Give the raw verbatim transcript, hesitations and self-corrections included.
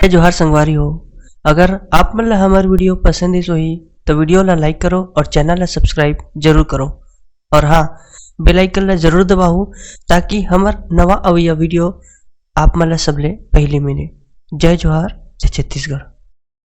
जोहार संगवारी हो, अगर आप मन ला हमर video पसंद आइस होही, तो video ला like करो और channel ला subscribe जरूर करो। और हाँ, bell icon ला जरूर दबाहू, ताकि हमर नवा अवइया video आप मन ला सबले पहली मिले। जय जोहार, जय छत्तीसगढ़।